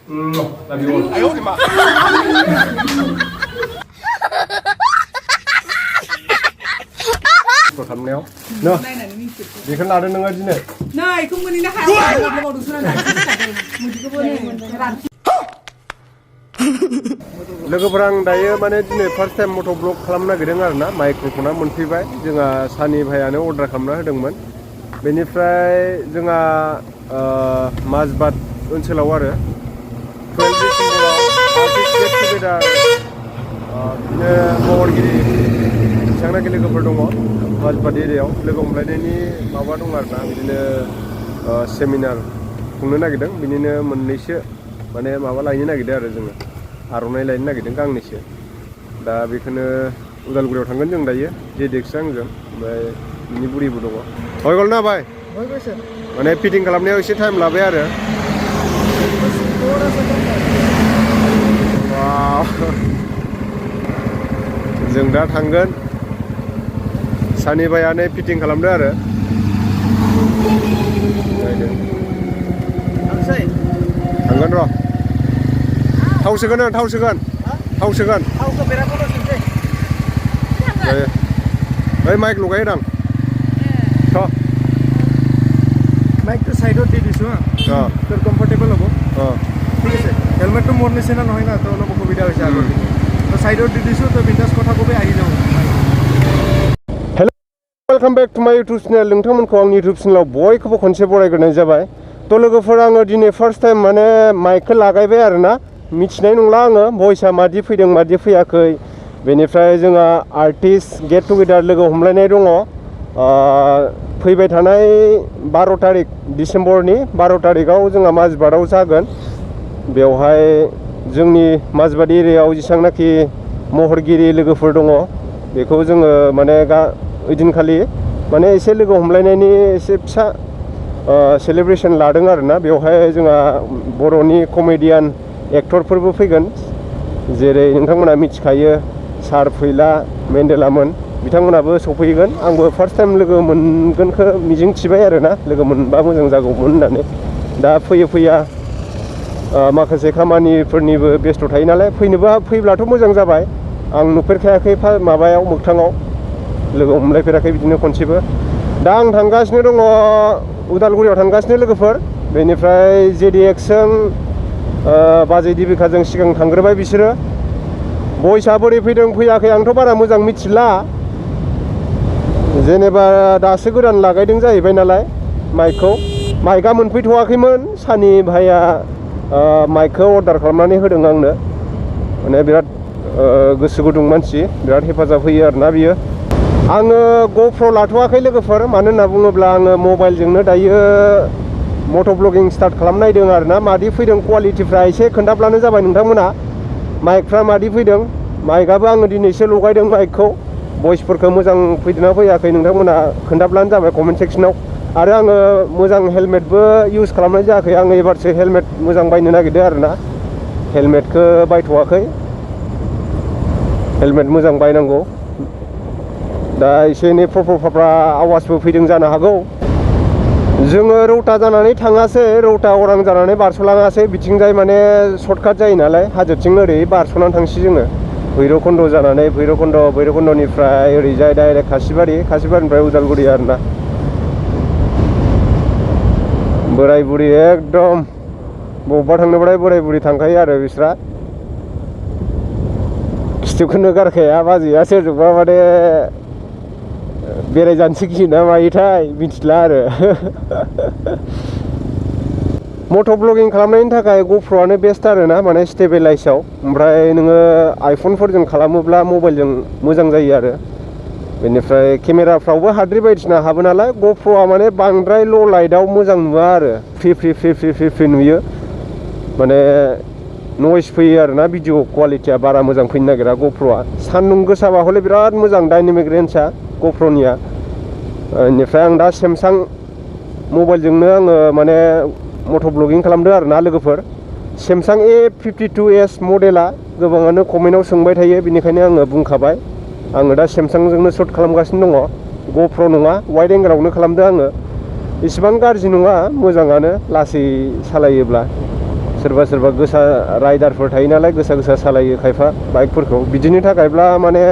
Love you all. I hold him up. खालामनायाव न बेखौ लादों नोङो दिनै नै खुमगोननि ना हाया बावदोंसो ना मुदिखौबो लोगोफोरा आं दायो माने दिनै फार्स्ट टाइम मट' ब्लग खालामनो नागिरदों आरो ना माइक्र'फना मोनफैबाय जोंहा सानि भाइयानो अर्डार खालामना होदोंमोन बेनिफ्राय जोंहा माजबाद ओनसोलाव आरो 12 डिसेम्बराव आर्टिस्ट गेट टुगेदार बिदिनो महरगिरि बेसेबांनाखि लोगोफोर दङ माजबाद एरियायाव लोगो हमलायनायनि माबा दं आरो ना बिदिनो सेमिनार खुंनो नागिरदों बिनिनो मोननैसो माने माबा लायनो नागिरदों आरो जोङो आर'नाइ लायनो नागिरदों गांनैसो दा बेखौनो उदालगुरियाव थांगोन जों दायो जेडेक्सआ आंजों ओमफ्राय बिनि बुरिबो दङ हयगल ना भाइ माने फिटिं खालामनायाव एसे टाइम लाबाय आरो जों दा थांगोन सानि भाइयानो फिटिं खालामदो आरो थांगोन र' थाव सोगोन थाव सोगोन थाव सोगोन ओइ माइक लगायदां थ' माइक तो साइडত দি দিছো হা তোর কমফর্টেবল হ'ব ঠিক আছে হেলমেটটো মোৰ নিচিনা নহয় না তো অলপ অসুবিধা হৈছে আগত তো সাইডত দি দিছো তো বিন্দাস কথা কবে আহি যাব हेलो वेलकाम बैक टू माय यूट्यूब चैनल नोंथांमोनखौ आंनि यूट्यूब चैनलाव बयखौबो खनसे बरायग्रोनाय जाबाय तो लोगोफोर आङो दिनै फार्स्ट टाइम माने माइकखौ लागायबाय आरो ना मिथिनाय नंला आङो भइसआ मादि फैदों मादि फैयाखै बेनिफ्राय जोंहा आर्टिस्ट गेट टुगेदार लोगो हमलायनाय दङ फैबाय थानाय 12 तारिख डिसेम्बरनि 12 तारिखआव जोंहा माजबादाव जागोन बेवहाय जोंनि माजबाद एरियायाव जेसेबांनाखि महरगिरि लोगोफोर दङ बेखौ जोङो माने ओइदिनखालि माने एसे लोगो हमलायनायनि एसे फिसा सेलिब्रेशन लादों आरो ना बेवहाय जोंहा बर'नि कमेडियान एक्टरफोरबो फैगोन जेरै नोंथांमोना मिथिखायो सार फैला मेन्डेलामोन बिथांमोनाबो सफैगोन आंबो फार्स्ट टाइम लोगो मोनगोनखौ मिजिं थिबाय आरो ना लोगो मोनबा मोजां जागौमोन होननानै दा फैया माखासे खामानिफोरनिबो बेस्थ' थायो नालाय फैब्लाथ' मोजां जाबाय आं नुफेरखायाखै माबायाव मोगथाङाव लोगो हमलायफेराखै बिदिनो खनसेबो दा आं थांगासिनो दङ उदालगुरियाव थांगासिनो लोगोफोर बेनिफ्राय जेडिएक्सजों बाजै दिबिकाजों सिगां थांग्रोबाय बिसोरो भइसआ बोरै फैदों फैयाखै आंथ' बारा मोजां मिथिला जेनेबा दासो गोदान लागायदों जाहैबाय नालाय माइकआ मोनफैथ'वाखैमोन सानि भाइया माइकखौ अर्डार खालामनानै होदों आंनो माने बिराद गोसो गुदुं मानसि बिराद हेफाजाब होयो आरोना बियो आङो ग'प्र लाथ'वाखै लोगोफोर मानो होनना बुङोब्ला आङो मबाइलजोंनो दायो मट' ब्लगिं स्टार्ट खालामनायदों आरोना मादि फैदों क्वालिटिफ्रा एसे खोन्थाब्लानो जाबाय नोंथांमोना माइकफ्रा मादि फैदों माइकआबो आङो दिनैसो लगायदों माइकखौ भइसफोरखौ मोजां फैदोंना फैयाखै नोंथांमोना खोन्थाब्लानो जाबाय कमेन्ट सेक्सनाव आरो आङो मोजां हेलमेटबो इउज खालामनाय जायाखै आङो एबारसो हेलमेट मोजां बायनो नागिरदों आरोना हेलमेटखौ बायथ'वाखै हेलमेट मोजां बायनांगौ दा एसे एनै फ्रफ्रा आवाजबो फैदों जानो हागौ जोङो रौता जानानै थाङासै रौता अरां जानानै बारस'लाङासै बिथिंजाय माने सर्टकाट जायो नालाय हाजोथिं ओरै बारस'नानै थांसै जोङो भैरबकुन्द जानानै भैरबकुन्दनिफ्राय ओरैजाय डाइरेक्ट खासिबारिनिफ्राय उदालगुरि आरोना बोराय बुरि एकदम बबेबा थांनोबाथाय बोराय बुरि थांखायो आरो बिस्रा खिथुखौनो गारखाया बाजैया सोरजोंबा माने बेरायजानोसै गियो ना मायोथाय मिथिला आरो मट' ब्लगिं खालामनायनि थाखाय ग'प्र'आनो बेस्ट आरो ना माने स्टेबलाइजआव ओमफ्राय नोङो आइफनफोरजों खालामोब्ला मबाइलजों मोजां जायो आरो बेनिफ्राय केमेराफ्रावबो हाद्रि बायदिसिना हाबो नालाय ग'प्र'आ माने बांद्राय ल' लाइटआव मोजां नुवा आरो फ्रि नुयो माने नयस फैयो आरो ना भिडिअ क्वालिटिया बारा मोजां फैनो नागिरा ग'प्र'आ सान्दुं गोसाबा हले बिराद मोजां डाइनामिक रेन्जआ ग'प्र'निया बेनिफ्राय आं दा सेमसां मबाइलजोंनो आङो माने मट' ब्लगिं खालामदों आरो ना लोगोफोर SAMSUng A52s मडेला गोबाङानो कमेन्टआव सोंबाय थायो बेनिखायनो आङो बुंखाबाय आङो दा SAMSUंजोंनो शट खालामगासिनो दङ ग'प्र' नङा वाइड एंगेलावनो खालामदों आङो इसेबां गाज्रि नङा मोजाङानो लासै सालायोब्ला सोरबा सोरबा गोसा राइडारफोर थायो नालाय गोसा गोसा सालायो खायफा बाइकफोरखौ बिदिनि थाखायब्ला माने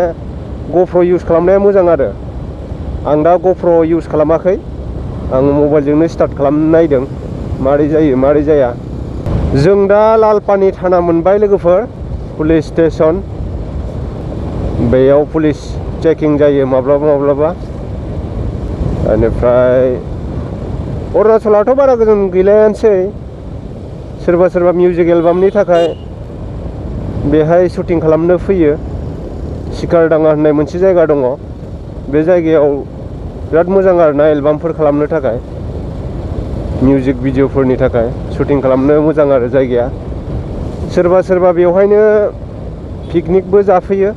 गप्र' इउज खालामनाया मोजां आरो आं दा गप्र' इउज खालामाखै आं मबाइलजोंनो स्टार्ट खालामनो नायदों मारै जायो मारै जाया जों दा लालपानि थाना मोनबाय लोगोफोर पुलिस स्टेसन बेयाव पुलिस चेकिं जायो माब्लाबा माब्लाबा बेनिफ्राय अरुणाचलाथ' बारा गोजान गैलायानोसै सोरबा सोरबा मिउजिक एलबामनि थाखाय बेहाय शुटिं खालामनो फैयो सिकारडाङा होननाय मोनसे जायगा दङ बे जायगायाव बिराद मोजां आरोना एलबामफोर खालामनो थाखाय मिउजिक भिडिअफोरनि थाखाय शुटिं खालामनो मोजां आरो जायगाया सोरबा सोरबा बेवहायनो पिकनिकबो जाफैयो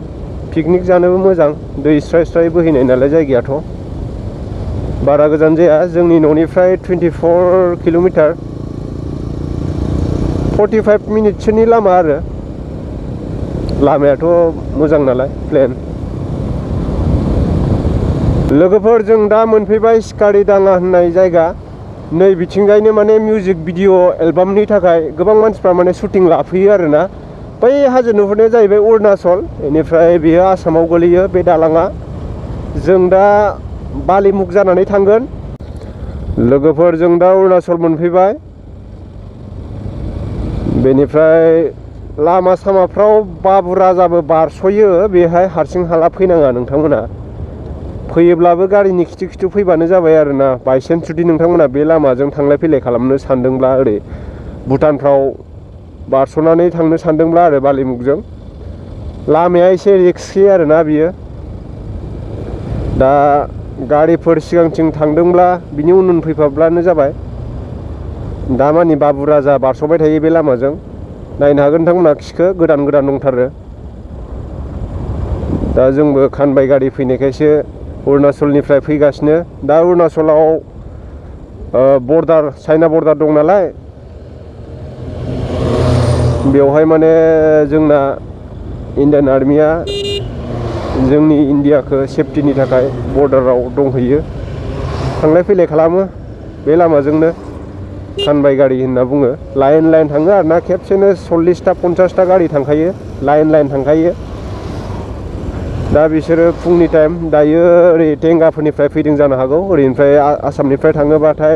पिकनिक जानोबो मोजां दै स्राय स्राय बोहैनाय नालाय जायगायाथ' बारा गोजान जाया जोंनि न'निफ्राय 24 किल'मिटार 45 मिनिटसोनि लामा आरो लामायाथ' मोजां नालाय प्लेन लोगोफोर जों दा मोनफैबाय सिकारिडाङा होननाय जायगा नै बिथिंजायनो माने मिउजिक भिडिअ एलबामनि थाखाय गोबां मानसिफ्रा माने शुटिं लाफैयो आरोना बै हाजो नुहुरनाया जाहैबाय अरुणाचल बेनिफ्राय बेयो आसामाव गोलैयो बे दालाङा जों दा बालिमुख जानानै थांगोन लोगोफोर जों दा अरुणाचल मोनफैबाय बेनिफ्राय लामा सामाफ्राव बाबुराजाबो बारस'यो बेहाय हारसिं हाला फैनाङा नोंथांमोना फैयोब्लाबो गारिनि खिथु खिथु फैबानो जाबाय आरोना बायचान्स जुदि नोंथांमोना बे लामाजों थांलाय फैलाय खालामनो सानदोंब्ला ओरै भुटानफ्राव बारस'नानै थांनो सानदोंब्ला आरो बालिमुखजों लामाया एसे रिस्कि आरोना बियो दा गारिफोर सिगांथिं थांदोंब्ला बिनि उन फैफाब्लानो जाबाय दामानि बाबुराजा बारस'बाय थायो बे लामाजों नायनो हागोन नोंथांमोना खिखो गोदान गोदान दंथारो दा जोंबो खानबाय गारि फैनायखायसो अरुणाचलनिफ्राय फैगासिनो दा अरुणाचलाव बर्डार चाइना बर्डार दं नालाय बेवहाय माने जोंना इण्डियान आर्मिया जोंनि इण्डियाखौ सेफटिनि थाखाय बर्डाराव दंहैयो थांलाय फैलाय खालामो बे लामाजोंनो खानबाय गारि होनना बुङो लाइन लाइन थाङो आरोना खेबसेनो 40टा 50टा गारि थांखायो लाइन लाइन थांखायो दा बिसोरो फुंनि टाइम दायो ओरै टेंगाफोरनिफ्राय फैदों जानो हागौ ओरैनिफ्राय आसामनिफ्राय थाङोबाथाय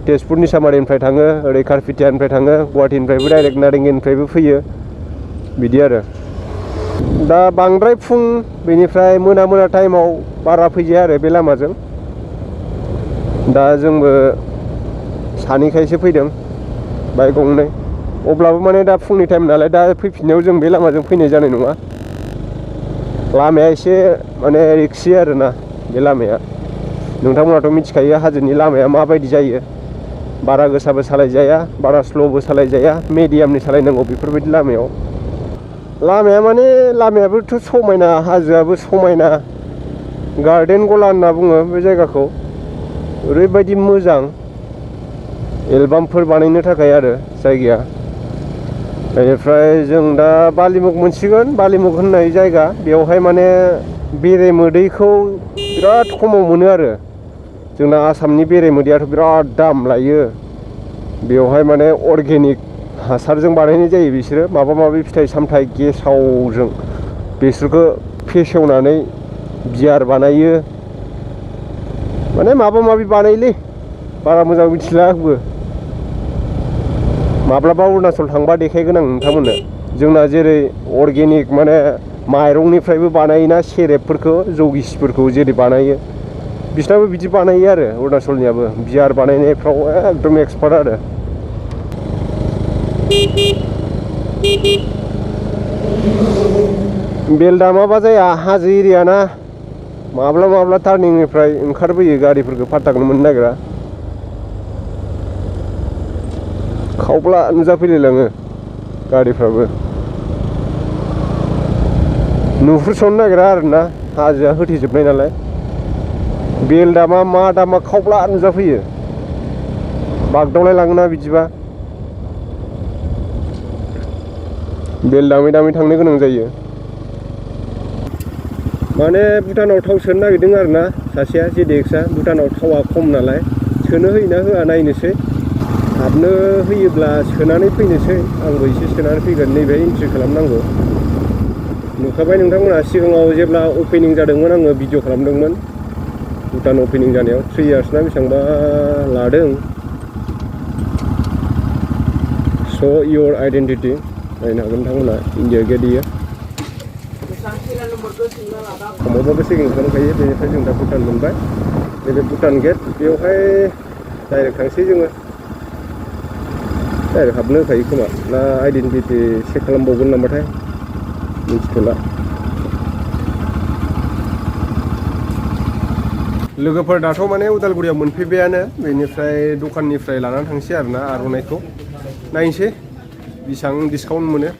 तेजपुरनि सामारिनिफ्राय थाङो ओरै खारफिथियानिफ्राय थाङो गुवाहाटीनिफ्रायबो डाइरेक्ट नारेंगिनिफ्रायबो फैयो बिदि आरो दा बांद्राय फुं बेनिफ्राय मोना मोना टाइमाव बारा फैजाया आरो बे लामाजों दा जोंबो सानैखायसो फैदों बाइक गंनै अब्लाबो माने दा फुंनि टाइम नालाय दा फैफिननायाव जों बे लामाजों फैनाय जानाय नङा लामाया एसे माने रिक्सि आरोना बे लामाया नोंथांमोनाथ' मिथिखायो हाजोनि लामाया माबायदि जायो बारा गोसाबो सालायजाया बारा स्ल'बो सालायजाया मिडियामनि सालायनांगौ बेफोरबायदि लामायाव लामाया माने लामायाबोथ' समायना हाजोआबो समायना गार्डेन गला होनना बुङो बे जायगाखौ ओरैबायदि मोजां एलबामफोर बानायनो थाखाय आरो जायगाया बेनिफ्राय जों दा बालिमुख मोनसिगोन बालिमुख होननाय जायगा बेवहाय माने बेरे मोदैखौ बिराद खमाव मोनो आरो जोंना आसामनि बेरे मोदैयाथ' बिराद दाम लायो बेवहाय माने अर्गेनिक हासारजों बानायनाय जायो बिसोरो माबा माबि फिथाइ सामथाइ गेसावजों बिसोरखौ फेसेवनानै बियार बानायो माने माबा माबि बानायोलै बारा मोजां मिथिला आंबो माब्लाबा अरुणाचल थांबा देखायगोन आं नोंथांमोननो जोंना जेरै अर्गेनिक माने माइरंनिफ्रायबो बानायोना सेरेबफोरखौ जौ गिसिफोरखौ जेरै बानायो बिसोरनाबो बिदि बानायो आरो अरुणाचलनियाबो बियार बानायनायफ्राव एकदम एक्सपार्ट आरो बेल दामाबा जाया हाजो एरिया ना माब्ला माब्ला टार्निंनिफ्राय ओंखारबोयो गारिफोरखौ फात्ताखौनो मोननो नागिरा खावब्ला नुजाफैलायलाङो गारिफ्राबो नुहुरस'नो नागिरा आरोना हाजोआ होथेजोबनाय नालाय बेल दामा मा दामा खावब्ला नुजाफैयो बागदावलाय लाङोना बिदिबा बेल दामै दामै थांनो गोनां जायो माने भुटानाव थाव सोनो नागिरदों आरोना सासेया जेडेक्सआ भुटानाव थावा खम नालाय सोनो होयोना होआ नायनोसै हाबनो होयोब्ला सोनानै फैनोसै आंबो एसे सोनानै फैगोन नैबे एन्ट्रि खालामनांगौ नुखाबाय नोंथांमोना सिगाङाव जेब्ला अपेनिं जादोंमोन आङो भिडिअ खालामदोंमोन भुटान अपेनिं जानायाव 3 इयार्स ना बेसेबांबा लादों स' इयर आइडेन्टिटि नायनो हागोन नोंथांमोना इन्डिया गेट इयो खमावबाबो चेकिं खालामखायो बेनिफ्राय जों दा भुटान मोनबाय नैबे भुटान गेट बेवहाय डाइरेक्ट थांसै जोङो डाइरेक्ट हाबनो होखायो खोमा ना आइडेन्टिटि चेक खालामबावगोन नामाथाय मिथिथ'ला लोगोफोर दाथ' माने उदालगुरियाव मोनफैबायानो बेनिफ्राय दखाननिफ्राय लानानै थांसै आरोना आर'नाइखौ नायनोसै बेसेबां डिसकाउन्ट मोनो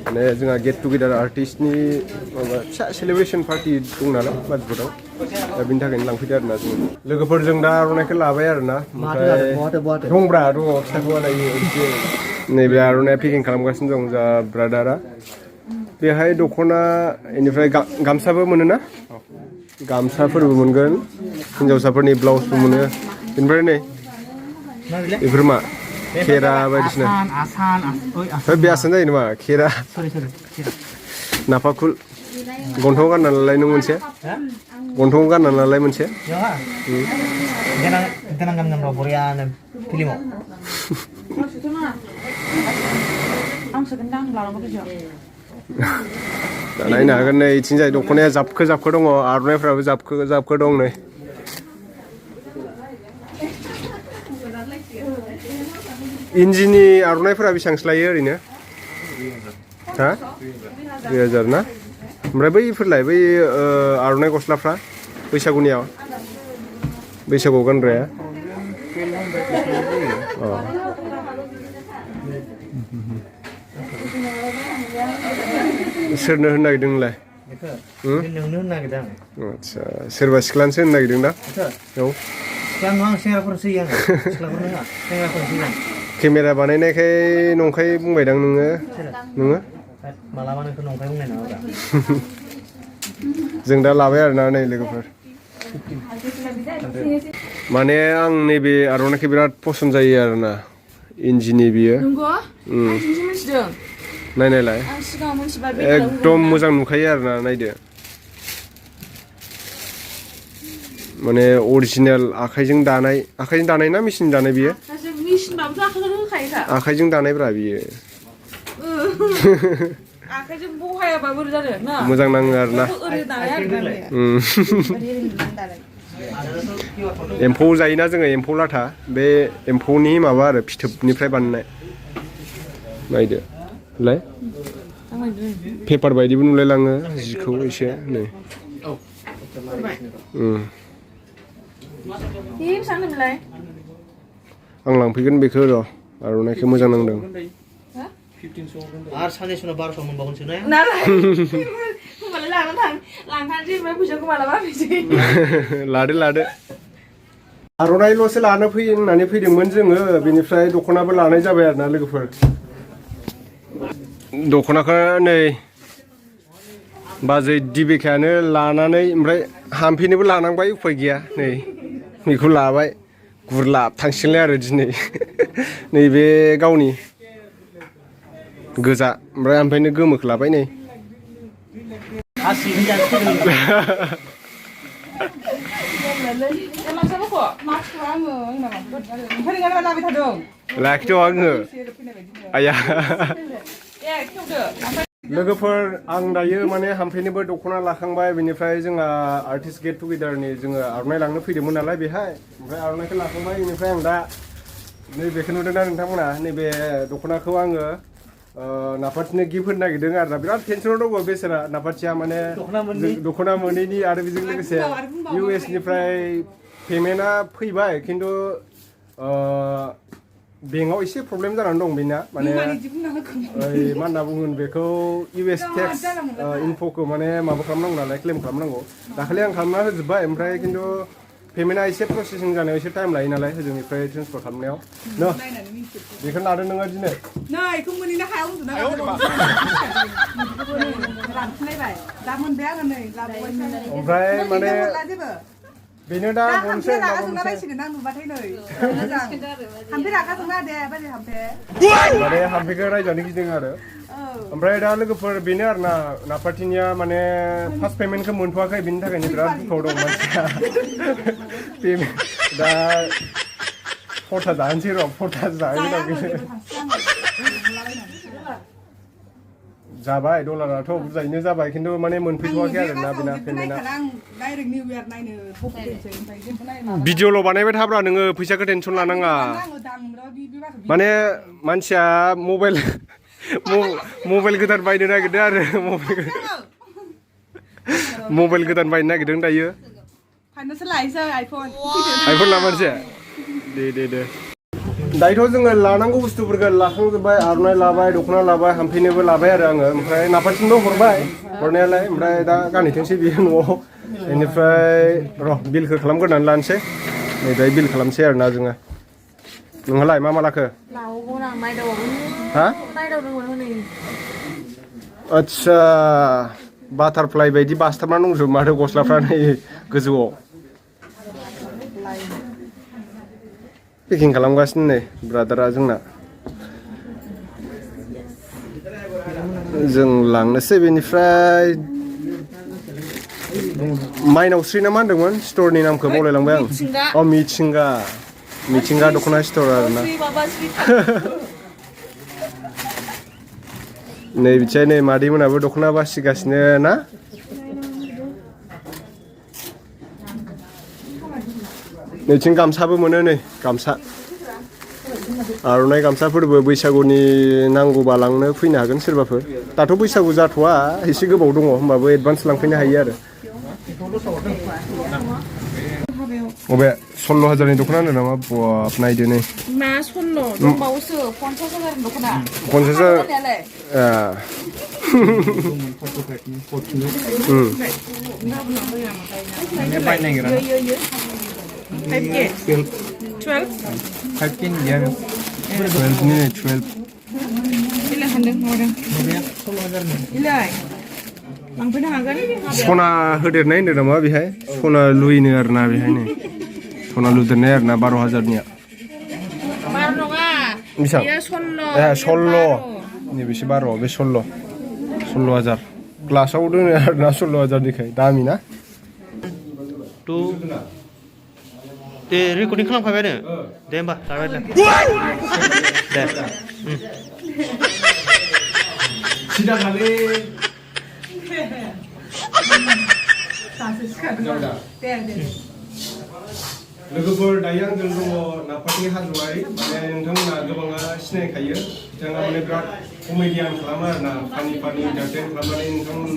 माने जोंहा गेट टुगेदार आर्टिस्टनि माबा फिसा सेलेब्रेसन पार्टि दं नालाय बाजपुराव दा बेनि थाखायनो लांफैदो आरोना जोङो लोगोफोरजों दा आर'नाइखौ लाबाय आरोना ओमफ्राय दंब्रा दङ खिथाखौ आलायो नैबे आर'नाइया पेकिं खालामगासिनो दं जा ब्रादारा बेहाय दख'ना बेनिफ्राय गामसाबो मोनोना गामसाफोरबो मोनगोन हिन्जावसाफोरनि ब्लाउसबो मोनो बेनिफ्राय नै बेफोर मा खेरा बायदिसिना बे आसान जायो नामा खेरा नाफाकुल गन्थङाव गानना लालाय नों मोनसे गन्थङाव गानना लालाय मोनसे नायनो हागोन नै इथिंजाय दख'नाया जाबखो जाबखो दङ आर'नाइफ्राबो जाबखो जाबखो दं नै इन्जिनि आर'नाइफोरा बेसेबांसो लायो ओरैनो हा 2000 ना ओमफ्राय बैफोरलाय बै आर'नाइ गस्लाफ्रा बैसागुनियाव बैसागुआव गानग्राया सोरनो होनो नागिरदों नोंलाय आदसा सोरबा सिख्लानोसो होनो नागिरदों दा औ केमेरा बानायनायखाय नंखाय बुंबायदां नोङो जों दा लाबाय आरोना नै लोगोफोर माने आं नैबे आर'नाइखौ बिराद पसन्द जायो आरोना इन्जिनि बियो नायनायलाय एकदम मोजां नुखायो आरोना नायदो माने अरिजिनेल आखाइजों दानाय ना मेसिन दानाय बियो आखाइजों दानायब्रा बियो आखाइजों बहायाबा बोरै जादों ना मोजां नाङो आरोना एम्फौ जायोना जोङो एम्फौ लाथा बे एम्फौनि माबा आरो फिथोबनिफ्राय बानायनाय नायदो लाय पेपार बायदिबो नुलायलाङो जिखौ एसे नै आं लांफैगोन बेखौ र' आर'नाइखौ मोजां नांदों आरो सानैसो 1200 मोनबावगोनसो ना होमबालाय लांखानोसै ओमफ्राय फैसाखौ मालाबा फैसै लादो आर'नाइल'सो लानो फैयो होननानै फैदोंमोन जोङो बेनिफ्राय दख'नाबो लानाय जाबाय आरोना लोगोफोर दख'नाखौ नै बाजै दिबिकायानो लानानै ओमफ्राय हामफैनोबो लानांबाय उफाय गैया नै बेखौ लाबाय गुरलाब थांसिगोनलाय आरो दिनै नैबे गावनि गोजा ओमफ्राय हामफैनो गोमोखौ लाबाय नै लाखिथ' आङो आया लोगोफोर आं दायो माने हामफैनोबो दख'ना लाखांबाय बेनिफ्राय जोंहा आर्टिस्ट गेट टुगेदारनि जोङो आर'नाइ लांनो फैदोंमोन नालाय बेहाय ओमफ्राय आर'नाइखौ लाखांबाय बेनिफ्राय आं दा नैबेखौ नुदोंना नोंथांमोना नैबे दख'नाखौ आङो नाफाथिनो गिफ्ट होनो नागिरदों आरोना बिराद टेनसनाव दङ बेसोरा नाफाथिया माने दख'ना मोनैनि आरो बेजों लोगोसे US निफ्राय पेमेन्टआ फैबाय खिन्थु बेंकआव एसे प्रब्लेम जानानै दं बेना माने मा होनना बुंगोन बेखौ US टेक्स इनफ'खौ माने माबा खालामनांगौ नालाय क्लेम खालामनांगौ दाखालि आं खालामना होजोब्बाय ओमफ्राय खिन्थु पेमेन्टआ एसे प्रसेसिं जानायाव एसे टाइम लायो नालाय होजोंनिफ्राय ट्रेन्सफार खालामनायाव न बेखौ लादों नोङो दिनै बेखौ मोनैनो हायाव उन्दुना ओमफ्राय माने बेनो दा हामफे बनसै रागा जोंना बायसिगोन आं नुबाथाय नै मोजां हामफे रागा जोंना दे बाजै हामफे माने हामफेखौ रायजानो गिदिं आरो ओमफ्राय दा लोगोफोर बेनो आरो ना नापार्टिनिया माने फार्स्ट पेमेन्टखौ मोनथ'वाखै बिनि थाखायनो बिराद दुखुआव दं मानसिया दा फटा जानोसै र' फटा जाहैनांगोन जाबाय डलाराथ' बुरजायैनो जाबाय खिन्थु माने मोनफैथ'वाखै आरो ना बेना पेमेन्टआ भिडिअ'ल' बानायबाय थाब्रा नोङो फैसाखौ टेनसन लानाङा माने मानसिया मबाइल गोदान बायनो नागिरदों आरो मबाइल गोदान बायनो नागिरदों दायो आइफन लामारसै दे दायोथ' जोङो लानांगौ बुस्थुफोरखौ लाखांजोब्बाय आर'नाइ लाबाय दख'ना लाबाय हामफैनोबो लाबाय आरो आङो ओमफ्राय नापार्टिनोबो हरबाय हरनायालाय ओमफ्राय दा गानहैथोंसै बियो न'आव बेनिफ्राय र' बिलखौ खालामग्रोनानै लानोसै नै दायो बिल खालामसै आरोना जोङो नोंहालाय मा लाखो हा आदसा बाटारफ्लाइ बायदि बासथाबना दंजोबो माथो गस्लाफ्रा नै गोजौआव पेकिं खालामगासिनो नै ब्रादारा जोंना जों लांनोसै बेनिफ्राय माइनावस्रि ना मा होनदोंमोन स्टरनि नामखौ बावलायलांबाय आं मिथिंगा दख'ना स्टर आरोना नै बिथिंजाय नै मादैमोनाबो दख'ना बासिगासिनो ना नैथिं गामसाबो मोनो नै गामसा आर'नाइ गामसाफोरबो बैसागुनि नांगौबा लांनो फैनो हागोन सोरबाफोर दाथ' बैसागु जाथ'वा एसे गोबाव दङ होमबाबो एडभान्स लांफैनो हायो आरो अबे 16,000नि दख'ना होनो नामा बाब नायदो नै मा 16 दंबावोसो 50,000 दख'ना 50,000 सना होदेरनाय होनदों नामा बेहाय सना लुइनो आरोना बेहाय नै सना लुदेरनाय आरोना 12,000निया बेसेबां 16 नैबेसे 12 बे 16,000 ग्लासाव दोनो आरोना 16,000निखाय दामि ना दे रेकर्डिं खालामखाबायानो दे होमबा जाबाय दे सिदा खालि लोगोफोर दायो आंजों दङ नापार्टिनि हाजोआरि माने नोंथांमोना गोबाङा सिनायखायो बिथाङा माने बिराद कमेडियान खालामो आरोना फानि इन्टारटेन खालामनानै नोंथांमोन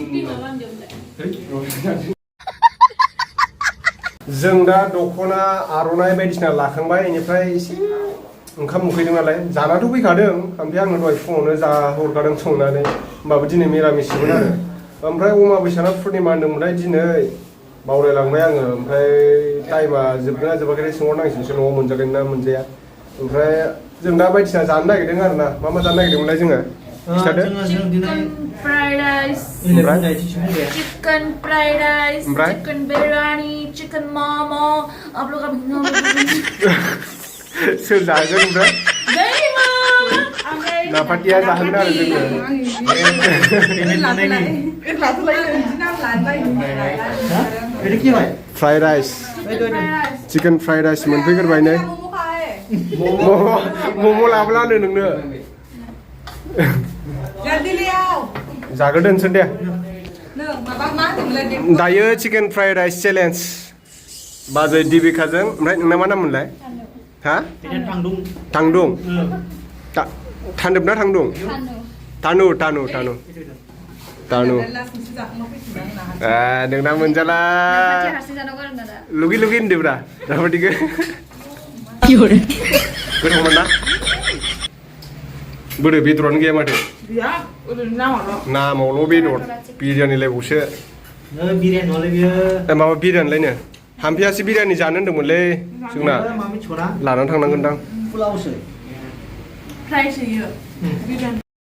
जों दा दख'ना आर'नाइ बायदिसिना लाखांबाय बेनिफ्राय एसे ओंखाम उखैदों नालाय जानाथ' फैखादों ओमफ्राय आङो दहाय फुङावनो जाहरखादों संनानै होमबाबो दिनै मिरामिसमोन आरो ओमफ्राय अमाबैसाना पुर्निमा होनदोंमोनलाय दिनै बावलायलांबाय आङो ओमफ्राय टाइमा जोबगोना जोबाखै सोंहरनांसिगोनसो न'आव मोनजागोन ना मोनजाया ओमफ्राय जों दा बायदिसिना जानो नागिरदों आरोना मा जानो नागिरदोंमोनलाय जोङो खिथादो chicken fried rice chicken biryani chicken momo आप लोग अभी सोर जागोन ओमफ्राय नापार्टिया जाहोगोन आरो जोङो fried rice chicken fried rice मोनफैग्रोबाय नै मम' लाबोलानो नोंनो जागोन दोनसै दे दायो चिकेन फ्राइड राइस चेलेन्ज बाजै दिबिकाजों ओमफ्राय नोंना मा नाम मोनलाय हा थांदुं थानदोब ना थांदुं तानु नोंना मोनजाला लुगि होनदोब्रा नापार्टिखौ गोथावमोन ना बोरो बेदरानो गैया माथो नामावल' बेदर बिरियानिलायबावसो माबा बिरियानिलायनो हामफियासो बिरियानि जानो होनदोंमोनलै जोंना लानानै थांनांगोनदां